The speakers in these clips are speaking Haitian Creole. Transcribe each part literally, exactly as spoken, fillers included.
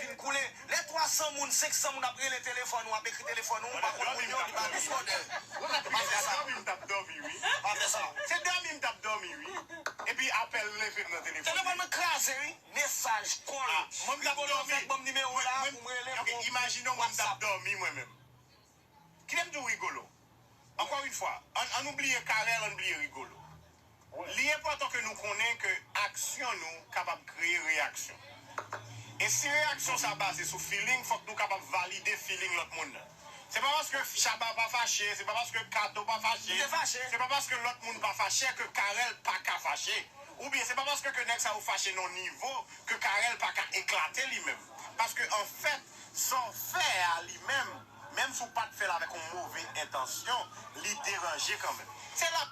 fin koule. Lè twa san moun, senk san moun ap rele telefòn ou, ap ekri telefòn ou, ou pa konn moun yo, li pa disponib. Pa fè sa. Pa fè sa. Se dòmi m t ap dòmi, wi. Epi apèl leve m nan telefòn. Telefòn mwen kraze, wi. Mesaj, kòl. Mwen m t ap dòmi. Fèk ban m nimewo la pou m rele pou. Imajine w, mwen m t ap dòmi, mwen menm. Kite m di w Rigolo. Encore une fois, ann, ann nou bliye Carel, ann bliye Rigolo. Li enpòtan ke nou konnen ke aksyon nou kapab kreye reyaksyon. E si reyaksyon sa baze sou feeling, fòk nou kapab valide feeling lòt moun nan. Se pa paske Shabba pa fache, se pa paske Kato pa fache, se pa paske lòt moun pa fache ke Carel pa ka fache. Oubyen se pa paske ke nèg sa yo fache nan yon nivo ke Carel pa ka eklate li menm. Paske anfèt, sa w fè a li menm, menm si w pa t fè l avèk yon move entansyon, li deranje kanmenm. Se la.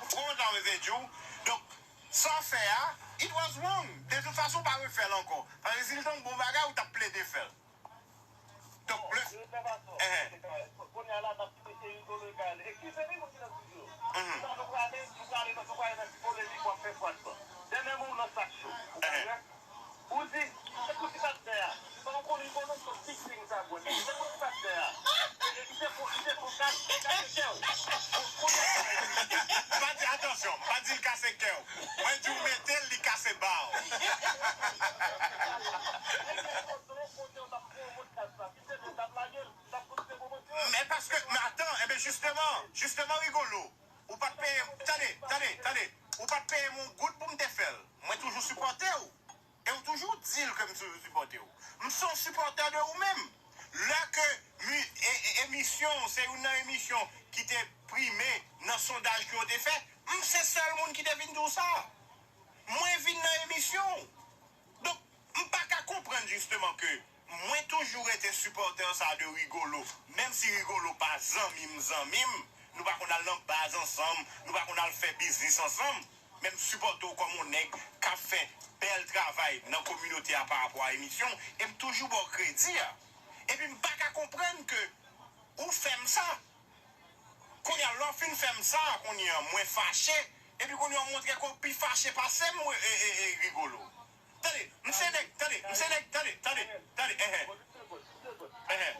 Ou konprann sa m vle di w? Donk, sa w fè a, it was wrong. De tout fason, w pa refè l ankò. Paske si l te yon bon bagay, ou t ap plede fè l. Donk, le. Enhen. Kounye a la, n ap kite Rigolo e Carel. Eskize wi, moun ki nan estidyo. Mhm. Sa nou prale, nou prale, nou prale nan ti polemik, w ap fè fwa san. Dènye mo w nan sak cho. Ou konprann? Ou di, se pou ti pastè a. Bon, ou konn Rigolo, se big thing sa, bro. Se pou ti pastè a. E, e, li te pou, li te pou kase, kase kè w. Ou, ou konn. M pa di, atansyon, m pa di l kase kè w. Mwen di w mete l, li kase ba w. Men paske, men atan, enben jisteman, jisteman Rigolo, ou pa t peye, tande, tande, tande, ou pa t peye m yon goud pou m te fè l. Mwen toujou sipòte w. E w toujou di l ke m toujou sipòte w. M se yon sipòtè de ou menm. Lè ke mi, e, e, emisyon w, se youn nan emisyon ki te prime nan sondaj ke yo te fè, m se sèl moun ki te vin di w sa. Mwen vin nan emisyon w. Donk, m pa ka konprann jisteman ke mwen toujou rete sipòtè sa de Rigolo, menm si Rigolo pa zanmi m, zanmi m, nou pa konn al nan baz ansanm, nou pa konn al fè biznis ansanm, men m sipòte w kòm yon nèg k ap fè bèl travay nan kominote a pa rapò a emisyon, e m toujou ba w kredi a. Epi m pa ka konprann ke ou fè m sa. Kounye a, lè w fin fè m sa, kounye a, mwen fache, epi kounye a, w montre ke w pi fache pase m, e, e, e, Rigolo. Tande, m se nèg, tande, m se nèg, tande, tande, tande, enhen. Enhen.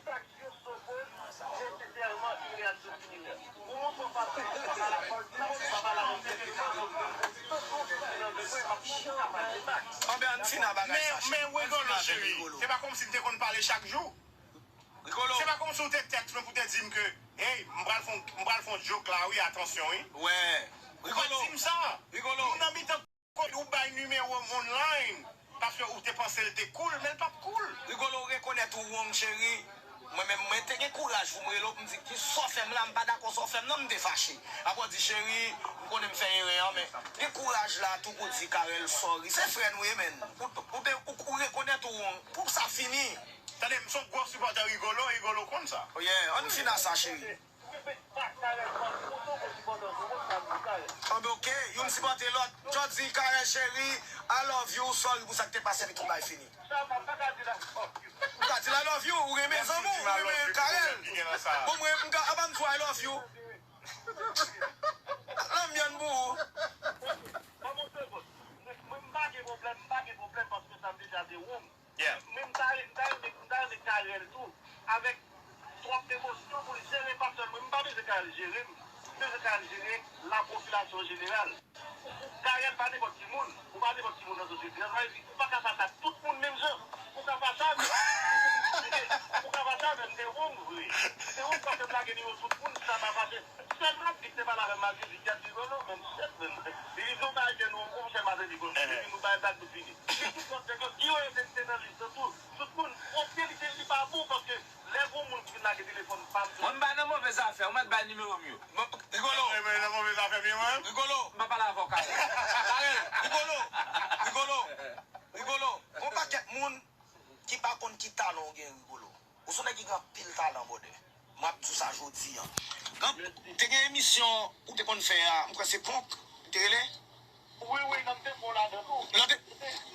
Anben, ann fin a bagay sa, cheri. Men, men, Rigolo, cheri, se pa kòmsi m te konn pale chak jou. Rigolo. Se pa kòmsi w te tèks mwen pou te di m ke, hey, m pral fè yon, m pral fè yon joke la, wi, atansyon, wi. Wè. Ou pa di m sa. Rigolo. Nou nan mitan kote ou bay nimewo m online, paske ou te panse l te cool, men l p ap cool. Rigolo, ou rekonèt ou wrong, cheri. Mwen menm, mwen te gen kouraj pou m rele w, pou m di, ki sa w fè m la, m pa dakò sa w fè m nan, m te fache. Apre w di, cheri, m konnen m fè erè an, men gen kouraj la tou pou di Carel sorry. Se frè nou ye, menn. Ou, ou te, ou, ou rekonèt ou wrong. Pou sa fini. Tande, m se yon gwo sipòtè Rigolo, Rigolo konn sa. Oh yeah, ann fin a sa, cheri. Anben, ok, youn sipòte lòt. Jodi, Carel cheri, I love you, sorry pou sa k te pase, epi tout bagay fini. Ou ka di l I love you, ou renmen zanmi w, ou renmen Carel. Bon, mwen, m ka, apa m di w I love you? Lanmyann pou ou. Mwen, m pa gen pwoblèm, m pa gen pwoblèm paske sa m deja te wrong. Yeah. Men m ta, m ta renmen, m ta renmen Carel tou, avèk twòp emosyon pou l jere pa sèl mwen. M pa bezwen Carel jere m. M bezwen Carel jere lapopilasyon jeneral. Carel pa nenpòt ki moun. Ou pa nenpòt ki moun nan sosyete a. Sa vle di, ou pa ka fas a tout moun menm jan. Ou ka fas a, men, ou ka fas a, men m te wrong vre. M te wrong paske m lage nimewo tout moun, sa pa fache. Sèl m ap di, se pale avè m, m ap di, gad Rigolo, men shit, men. Li di yon bagay ke nou, ou chè maten Rigolo, epi nou bay blag, nou fini. Li di, bon, nèg yo, ki yo ye te, te nan lis lan tou. Tout moun, ok, li te, li pa bon, paske lè gon moun ki vin lage telefòn pa m. Mwen, m pa nan move zafè, ou mèt bay nimewo m yo. Bon, Rigolo. Mwen, mwen nan move zafè m yo, mwen. Rigolo. M pa pale avè w, Carel. Carel, Rigolo. Rigolo. Rigolo. Gon pakèt moun ki pa konn ki talan w gen, Rigolo. Ou se yon nèg ki gen anpil talan, brother. M ap di w sa jodi a. Gen, te gen emisyon ou te konn fè a, m kwè se Ponk, ou te rele? Wi, wi, nan te fon ladan tou. Nan te,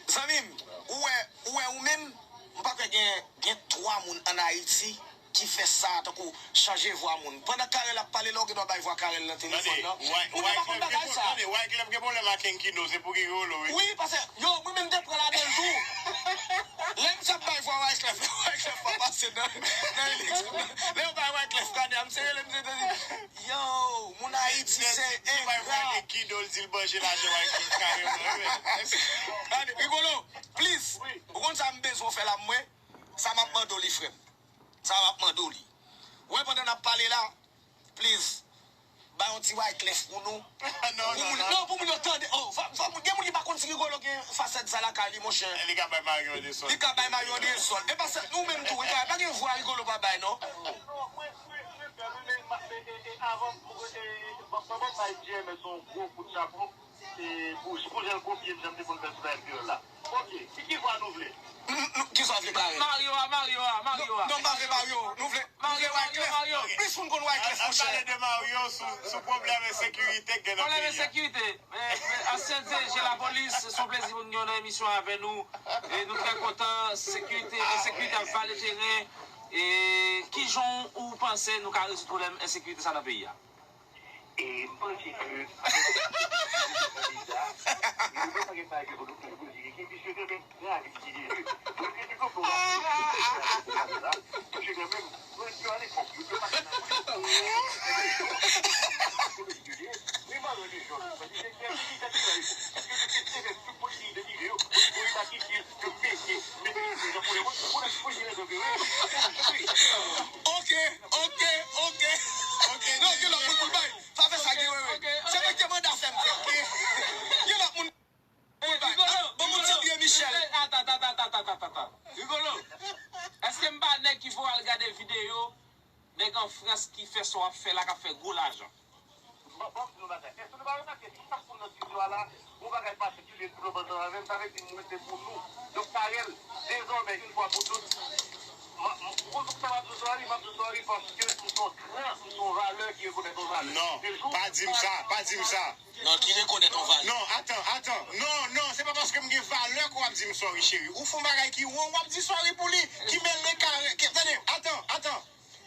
zanmi m, ou wè, ou wè ou menm, m pa kwè gen, gen twa moun ann Ayiti ki fè sa, tankou chanje vwa moun. Pandan Carel ap pale la, ou gen dwa bay vwa Carel nan telefòn nan. Ou te pa konn bagay sa. Tande, Wyclef gen pwoblèm ak Enkido, se pou Rigolo, wi. Wi, paske, yo, mwen menm m te pran ladan l tou. nan, nan eleksyon. Lè yo bay Wyclef kane a, misye rele, misye te di, yo, moun Ayiti se engra. Ki do l di l manje lajan Wyclef kareman, wi. Gade, Rigolo, please, ou konn sa m bezwen w fè la, mwen? Sa m ap mande w li, frè m. Sa m ap mande w li. Ou wè, pandan n ap pale la, please, bay yon ti Wyclef pou nou. Non, non, non. Non, pou moun yo tande. Oh, fò, fò, gen moun ki pa konn si Rigolo gen fasèt sa lakay li, monchè. Li ka bay Mario de Sol. Li ka bay Mario de Sol. E pa sèt nou menm tou, wi, pa gen vwa Rigolo pa bay, non. Non, mwen, mwen, mwen, mwen, mwen, mwen, e, e, e, avan, e, e, e, ban, ban, ban, bay J M S yon gwo kout chapo. E, pou, pou jan l konfye m, jan m te konn fè sou live kreyòl la. Ok, ki, ki vwa nou vle? Nou, nou, ki sa w vle, Carel? Mario a, Mario a, Mario a. Non, non, m pa vle Mario. Nou vle, nou vle Mario, Mario, Wyclef. Mario. Plis moun konn Wyclef, monchè. An, an pale de Mario sou, sou pwoblèm ensekirite k gen nan peyi a. Pwoblèm ensekirite. Men, men, ansyen D G lapolis, se yon plezi pou nou gen w nan emisyon avè nou. E nou trè kontan, sekirite, ensekirite ap vale teren. E kijan ou panse nou ka rezoud pwoblèm ensekirite sa nan peyi a? E m panse ke avèk sa, nou pa gen bagay ke pou nou, pou nou dire ki, piske gen menm grav ki li ye. Mwen te di konplo la, mwen te di konplo la, paske gen menm, mwen te alepòk, yo te pase nan men malè de jòn, mwen di, se kè ki te tire, èske se te seve tout moun ki delivre yo, pou yo pa kite yo mete, mete yo nan pwoblèm, pou nan pwoblèm de vre. Ok, ok, ok, ok. Non, gen lòt moun pou l bay. Favè sa gen, wi, wi. Se mwen ki te mande a fè m fè. Gen lòt moun. Bon, bon, bon, Thierry Michel. Ata, ata, ata, ata, ata, ata. Rigolo. Èske m pa nèg ki fè w al gade videyo nèg an Frans ki fè sa w ap fè la, k ap fè gwo lajan? Bon, bon, m di nou bagay. Èske nou pa remake si chak moun nan estidyo a la, yon bagay pa sikile tout anpil tan avè m, sa vle di m rete pou nou. Donk, Carel, dezòmè, yon fwa pou tout, m, m, pou tout sa m ap di w sou Harry, m ap di w sou Harry paske m se yon gran, m se yon valè ki rekonèt yon valè. Non, pa di m sa, pa di m sa. Non, ki rekonèt yon valè. Non, atan, atan. Non, non, se pa paske m gen valè ke w ap di m sorry, cheri. Ou fè yon bagay ki wrong, w ap di sorry pou li. Ki mele Carel, ki, tande, atan, atan.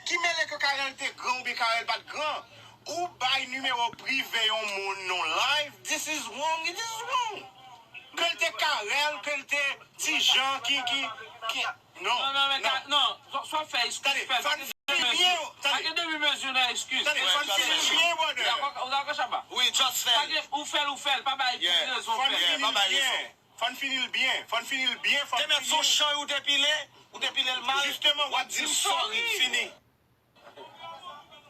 Ki mele ke Carel te gran oubyen Carel pa t gran. Ou bay nimewo prive yon moun nan live, this is wrong, it is wrong. Ke l te Carel, ke l te Ti Jan, ki, ki, ki, non, non, men, men, non. Non, sa, sa w fè, eskiz, tande, fè, fò n fini byen, tande. Pa gen demi mezi nan eskiz. Tande, fò n fini byen, brother. Ou dakò, ou dakò, Shabba? Wi, just fè l. Pa gen, ou fè l, ou fè l, pa bay rezon fè l. Fò n fini byen. Fò n fini l byen. Fò n fini l byen, fò n fini l. Te mèt se yon chay ou te pile, ou te pile l mal, w ap di l sorry, fini.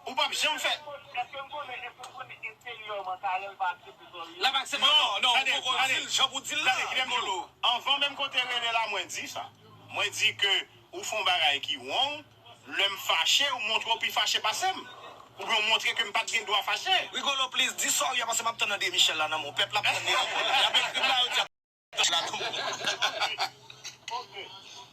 Ou p ap janm fè. Èske m konnen, èske m konnen enteryèman Carel pa aksepte sorry? L ap aksepte. Non, non, ou poko di l jan pou di l la. Tande, tande, kite m di w. Anvan menm ke w te rele la, mwen di sa. Mwen di ke ou fè yon bagay ki wrong, lè m fache, ou montre w pi fache pase m. Oubyen w montre ke m pa t gen dwa fache. Rigolo, please, di sorry a, paske m ap tann André Michel la nan men w. Pèp la ap tann li nan men w. Y ap ekri m la, yo di ap Ok.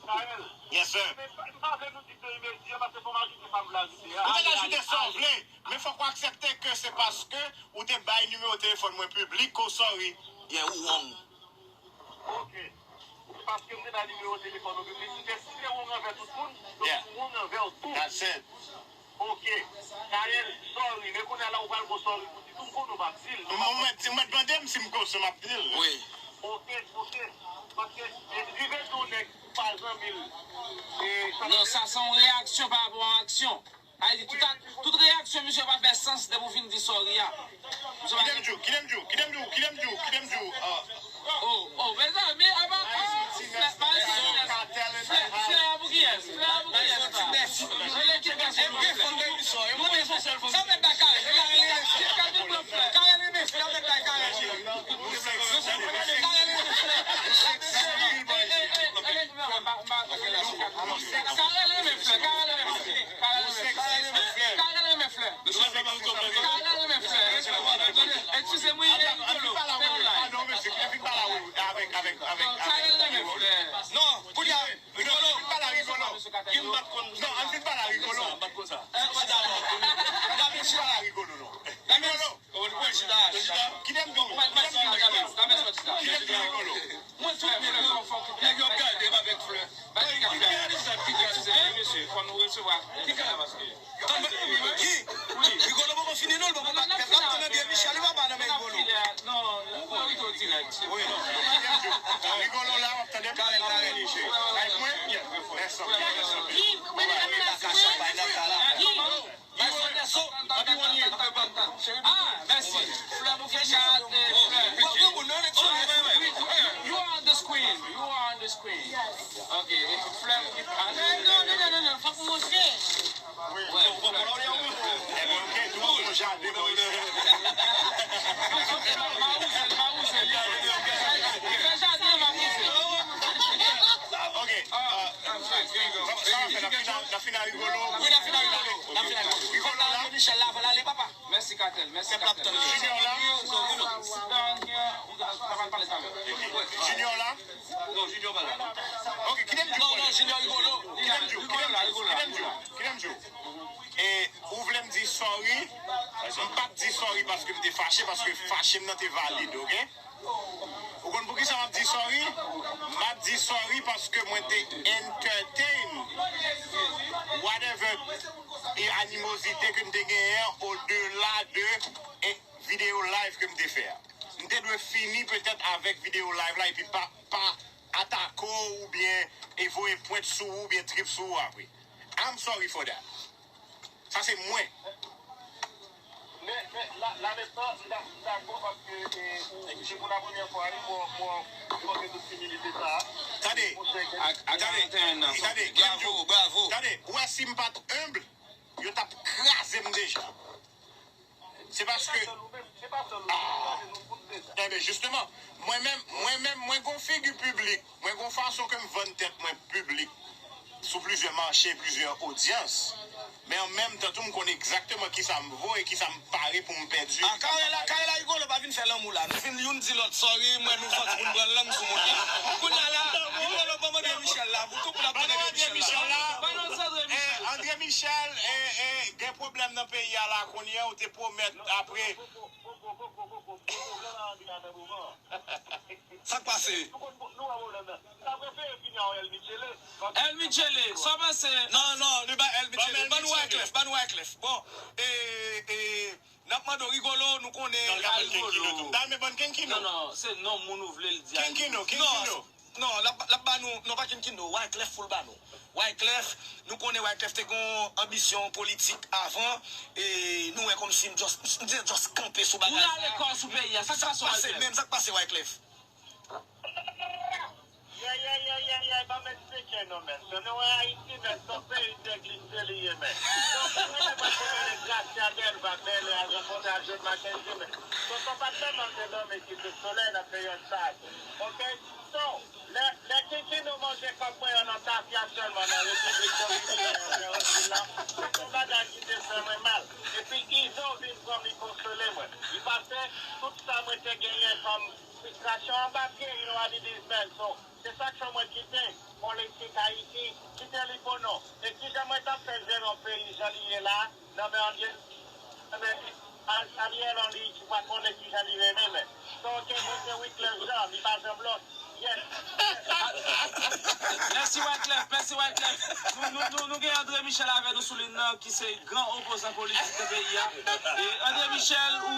Carel. Yes, sir. Men pa, m pa vle nou di de imedya, paske fò m ajoute sa m vle ajoute a. Ou mèt ajoute sa w vle, men fòk ou aksepte ke se paske ou te bay nimewo telefòn mwen piblik ke w sorry. Yeah, ou wrong. Ok. Se paske m te bay nimewo telefòn ou piblik, m te, si m te wrong anvè tout moun, donk m wrong anvè w tou. That's it. Ok. Carel, sorry, men kounye a la ou pral gon sorry pou di tou, m konnen w p ap di l. Mwen, mwen, si mwen mande m si m konn, m ap di l. Wi. Ok, ok. Paske, e, rive di yon nèg ou pa zanmi l. E, sa... Non, sa se yon reyaksyon pa rapò a yon aksyon. Sa vle di, tout ak-, tout reyaksyon misye pa fè sans depi w fin di sorry a. Kite m di w, kite m di w, kite m di w, kite m di w, kite m di w, ah. Oh, oh, mezanmi, apa, ah, flè, pa yon ti flè. Flè, flè a pou kiyès? Flè a pou kiyès la? Rele Kit Kat pou flè. Kit Kat vin pran flè. Karen renmen flè. Karen renmen flè. Karen renmen flè. Karen renmen flè. Karen renmen flè. Karen renmen flè. Karen renmen flè. Karen renmen flè. Karen renmen flè. Eskize m, wi, e Rigolo. Fè yon live. Non, mesye, ki te fin pale avèk, avèk, avèk, avèk. Karen renmen flè. Non, kounye a, Rigolo, fin pale a Rigolo. Ki m bat konn. Non, ann fin pale a Rigolo. M bat konn sa. Fin pale a Rigolo, non. Rigolo. Kite m di w, kite m di w, Rigolo. Kite m di w, Rigolo. Mwen tout nèg yo, nèg yo ap gade m avèk flè. Ki gade sa, ki gade sa? Mesye, fò nou resevwa. Ki gade? Ki? Rigolo poko fini non, l poko bat. Pèp la ap tande byen, Michel, li pa ba nan men Rigolo. Non, non, non, dirèk. Wi, non. Rigolo la, w ap tande m. Karen, Karen. Ay, mwen, yeah. Give, when I mean, when, give. Ah, mèsi. Flè pou Kesha, eh, flè. You are the queen. You are the queen. Ok, flè pou Kesha. Non, non, non, non, non, fòk montre. Ok, euh, sa, sa va fè, n ap fin a, n ap fin a rigolo. Wi, n ap fin a rigolo. N ap fin a rigolo. Rigolo la. Michel la, va l ale, papa. Mèsi, Katel. Mèsi, Katel. Junior la. Sit down here. Ou ta, ta pral pale talè. Junior la. Non, Junior pa la, non. Ok, kite m di w. Non, non, Junior rigolo. Kite m di w, kite m di w, kite m di w, kite m di w. E ou vle m di sorry? M p ap di sorry paske m te fache, paske fache m nan te valid, ok? Ou konn poukisa m ap di sorry? M ap di sorry paske mwen te entertain whatever e animozite ke m te genyen an odela de e videyo live ke m te fè a. M te dwe fini petèt avèk videyo live la epi pa, pa atake w oubyen e voye pwent sou ou oubyen trip sou ou apre. I'm sorry for that. Sa se mwen. Men, men, la, la, men sa, m da-, m dakò paske, e, ou, se pou la premyè fwa, wi, mwen, mwen, mwen fè tout imilite sa a. Tande, tande, tande, bravo, bravo. Tande, ou wè si m pa t humble, yo t ap kraze m deja. Se paske, ah, enben, jisteman, mwen menm, mwen menm, mwen gon figi piblik, mwen gon fason ke m vann tèt mwen piblik sou plizyè mache, plizyè odyans. Men an menm tan tou, m konn egzakteman kisa m vo e kisa m pare pou m pèdi. Ah, Karela, Karela, Rigolo pa vin fè lanmou la. Nou vin youn di lòt sorry, mwen nou santi pou n pran lang sou moun la. Kounye a la, Rigolo pa mande Michel la, pou tout moun ap mande Michel la. Ban nou André Michel. Eh, André Michel, eh, eh, gen pwoblèm nan peyi a la kounye a, ou te pwomèt apre. Sa k pase? El Michele, sa w panse? Non, non, li ba El Michele. Ban nou Wyclef, ban nou Wyclef. Bon, e, e, n ap mande w Rigolo, nou konnen a Rigolo. Non, non, se non moun ou vle l di a. Kinkino, Kinkino. Non, l ap, l ap ba nou, non, pa Kinkino, Wyclef pou l ba nou. Wyclef, nou konnen Wyclef te gen yon anbisyon politik avan, e nou wè kòmsi m just, m just kanpe sou bagay sa. Ou rale kò sou peyi a, sa k pase Wyclef? Sa k pase menm, sa k pase Wyclef? Yè, yè, yè, yè, yè, ban m eksplike nou, men. Se nou wè Ayiti, men, se yon peyi ki egziste li ye, men. Donk, ou konnen mwen konnen Gracia Delva, men, li al rankontre ak Jude Mackenzie, men. Donk, se pa sèlman se dòmi ki se solèy nan peryòd sa a tou. Oke? So, lè, lè Kinkino manje kòb mwen an nan tafya sèlman nan Repiblik Dominikèn an, nan Brezil la, se yon bagay ki te fè mwen mal. Epi Izo vin pran m, li konsole mwen. Li pase tout sa mwen te genyen kòm fristrasyon anba pye, you know what it is, man. So, se sa k fè mwen kite politik Ayiti, kite li pou nou. E kijan mwen t ap fè jere yon peyi jan li ye la, nan men André, nan men Ariel Henry ki pa konnen kijan li rele, men. So, oke, mwen se Wyclef Jean, li pa janm lòt. Yes. Mèsi Wyclef, mèsi Wyclef. Nou, nou, nou, nou gen André Michel avè nou sou liy nan, ki se gran opozan politik nan peyi a. E André Michel, ou